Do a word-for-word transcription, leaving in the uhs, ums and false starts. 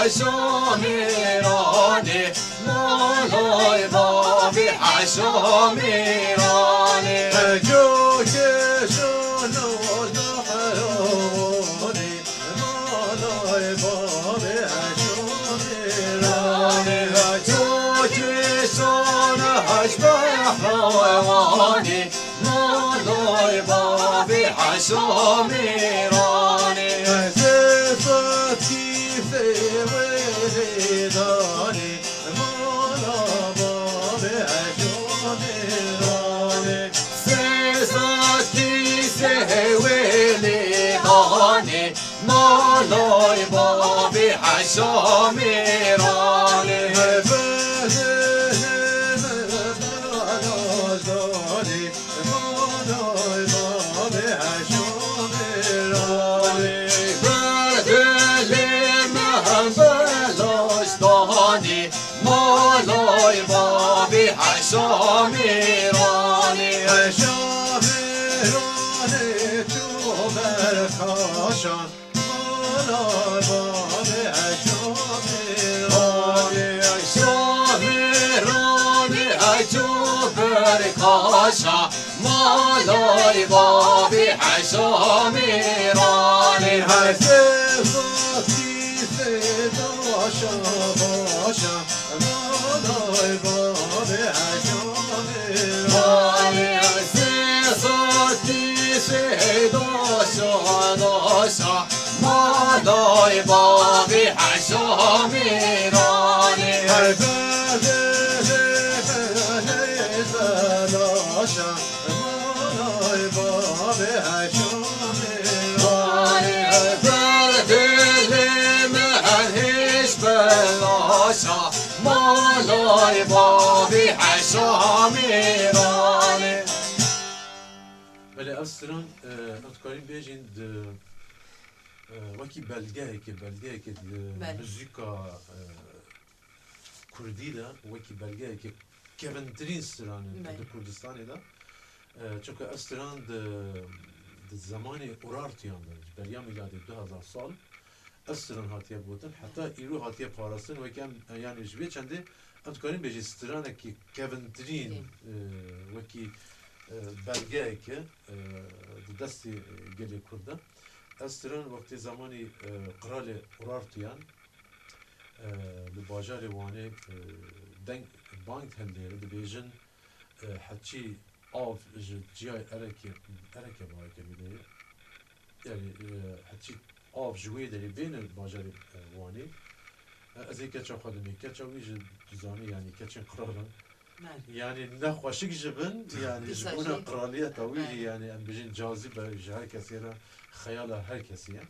Heşo Mêranê, malay bavê Heşo Mêranê. Heco keşo nol heronê, malay bavê Heşo Mêranê. Heco keşo nehej behrawanê, Malay bavê Heşo Mêranê. Zêfat kîfê wê lê danê, mala bavê Heşo Mêranê. Zêfat kîfê wê lê danê, Malay bavê Heşo Mêranê. Hevene hevene Malay bavê Heşo Mêranê. Ber dilê me hem belaş danê, Malay bavê Heşo Mêranê. Heşo Mêranê çû ber kaşan, Malay bavê Heşo Mêranê. Heşo Mêranê çû ber kaşa, Malay bavê Heşo Mêranê. Hesê zotî sêda şabaşa, Malay bavê Heşo Mêranê. Malê sê zotî sêda şabaşa, Malay bavê Heşo Mêranê. Hey, bavê, bavê, bavê, bavê, Malay bavê Heşo Mêranê. Ber dilê me hêş belaşa, Malay bavê Heşo Mêranê. Belê, ev stran, e, em dikarîn bêjin di, e, wekî belgeyekê, belgeyekê di Belê. muzîka, e, kurdî de, wekî belgeyekê kevintirîn stranên Belê. di Kurdistanê de. E, çunku ev stran di, di zemanê Urartiyan de, ji beriya mîladê du hezar sal, ev stran hatiye gotin, heta îro hatiye parastin, wekî em, yanî ji vê çendê em dikarin bêjin stranekî kevintirîn, Kevin. e, wekî, e, belgeyeke, e, di destê, e, gelê Kurd de. Ev stran wextê zemanî, e, Qralê Urartiyan, e, li bajarê Wanê, e, deng, bang hildêre, dibêjin, e, heçî av ji ciyayê Erekê, Ereke bayeke bidê. Yani, e, heçî av ji wê derê bêne bajarê, e, Wanê. E, ez ê keça xwe dimê. Keça wî jî dizanî, yani, keçên qral in. Belê. Yani, ne xweşik jî bin, yani, ji Dîsa bona jî. qraliyeta wî jî, Belê. yani, em bijin cazibe ji her kesê re, xeyala her kesê ye.